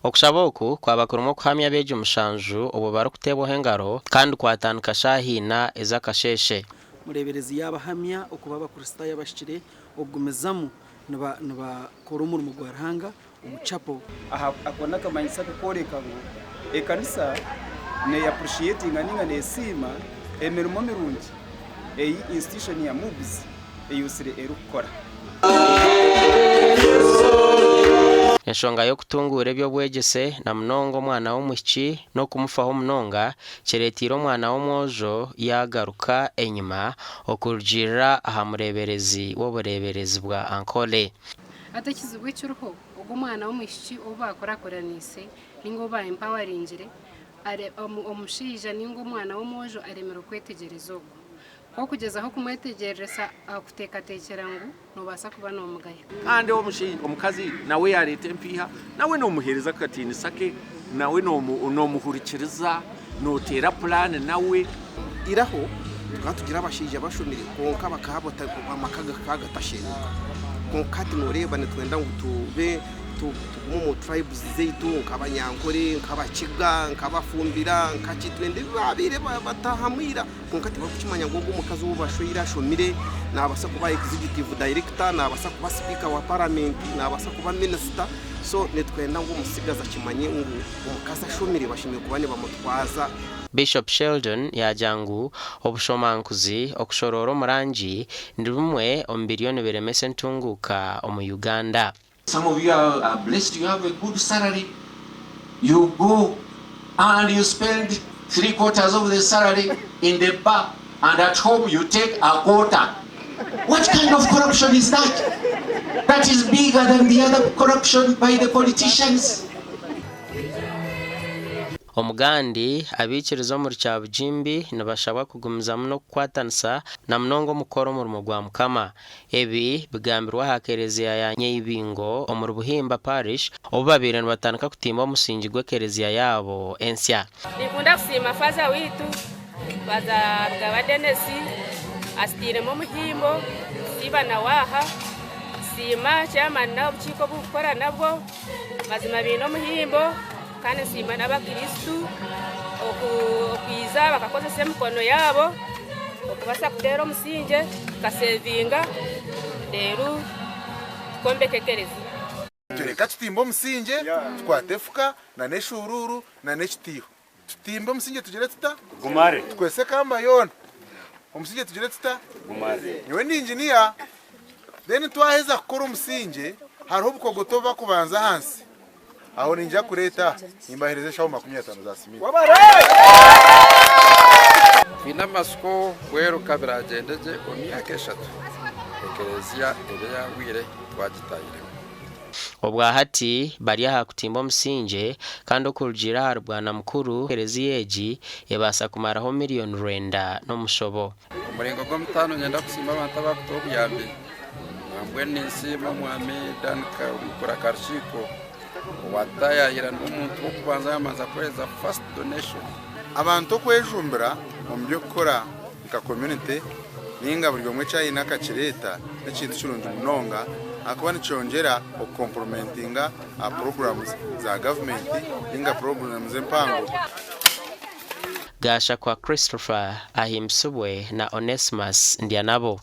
Okushaba oku kwaba kurimu okuhamya abeegi mushanju obwo barikuteebwaho engaro kandi kwatandika shaaha ina ez'akasheeshe. Omureeberezi yaabahamya okuba Abakristaayo abahikire okugumizamu nibakora omurimo gwa Ruhanga omu chapel. Aha ako n'akamanyiso akakworeka ngu ekanisa neeyapurushiyetinga nainga neesiima emirimo mirungi ei institution ya MUBS eyosire erikukora. Enshonga y'okutunguura eby'obwegyese na munonga omwana w'omwishiki n'okumufaho munonga kireeteire omwana w'omwojo yaagaruka enyima okurugiirira aha mureeberezi w'obureeberezi bwa Ankole. Hati ekizibu ekiriho, ogwo omwana w'omwishiki ou baakurakuraniise nainga ou ba empawaringire, omushaija nainga omwana w'omwojo aremirwe kwetegyereza ogwo. Ku okugyezaho kumwetegyereresa akuteekateekyera ngu noobaasa kuba noomugaya. Kandi omukazi nawe yaareeta empiiha, nawe noomuheereza akatiinisa ke, nawe noomuhurikiriza, nooteera pulaani nawe. Iraho tukaba tugira abashaija bashomire kwonka bakaba amaka gakaba gatashenyuka kwonka hati noreeba nitwenda ngu tube tugume omu tribes zaitu nk'abanyankore nk'abakiga nk'abafumbira nkaki twende ebi babaire batahamu ira kwonka tibarikukimanya ngu ogu omukazi ou bashweire ashomire nabaasa kuba executive director nabaasa kuba sipiika wa paramenti nabaasa kuba minisita so nitwenda ngu omutsigazi akimanye ngu omukazi ashomire bashemereire kuba nibamutwaza. Bishop Sheldon yaagira ngu obushomankuzi, okushoroora omu rangi ni bimwe omu biriyo nibiremesa entunguuka omu Uganda. Some of you are blessed you have a good salary you go and you spend 3/4 of the salary in the bar and at home you take a quarter what kind of corruption is that that is bigger than the other corruption by the politicians. Omugandi, abaikiriza omuri Kyabugimbi nibashabwa kugumizamu n'okukwatanisa na munonga omu kukora omurimo gwa Mukama. Ebi bigambirwe aha kereziya ya Nyeibingo omuri Buhimba Parish obu babaire nibatandika kutimba omusingi gw'ekereziya yaabo ensya. Ninkunda kusiima Faaza waitu, Faaza Rugaba Denis, asitairemu omuhimbo kusiiba nawe aha. Nsiima chairman n'obukiiko obu ndikukora nabwo, mazima baine omuhimbo kandi nsiima n'abakristu okwija bakakozesa emikono yaabo okubaasa kuteera omusingye tukasevinga reero tukombeka ekereziya. Reka tutimbe omusingye, tukwate efuka n'eshuuruuru n'ekitiiho. Tutimbe omusingye tugire tuta? Tukozese ekamba yoona. Omusingye tugire tuta? Nyowe ndi inginiya. Then twaheza kukora omusingye, hariho obukogoto obu barikubanza ahansi. Aho niinyija kureeta aha, nimbaheereza enshaho 50 za siminti. Twine amatsiko bweru ka biragyende gye omu myaka eshatu ekereziya ebe yahwire twagitahiremu. Obwahati bari aha kutimba omusingye kandi okurugiirira ahari Bwanamukuru ekereziya egi ebaasa kumaraho miriyoni rwenda n'omushobo. Omuringo gw'omutaano niinyenda kusiima abantu abarikutuha obuyambi. Nambwenu ninsiima omwami Dan Mukura Karukiiko owatutayaayira niwe muntu w'okubanza yaabanza kuheereza first donation. Abantu okwejumbira omu by'okukora nka community ninga buri omwe eki aine akakireeta n'ekintu kirungi munonga ahakuba nikyongyera okukompurumentinga aha puroguramu za gavumenti ninga puroguramu empango. Gashakwa Christopher ahimbisibwe na Onesmus Ndyanabo.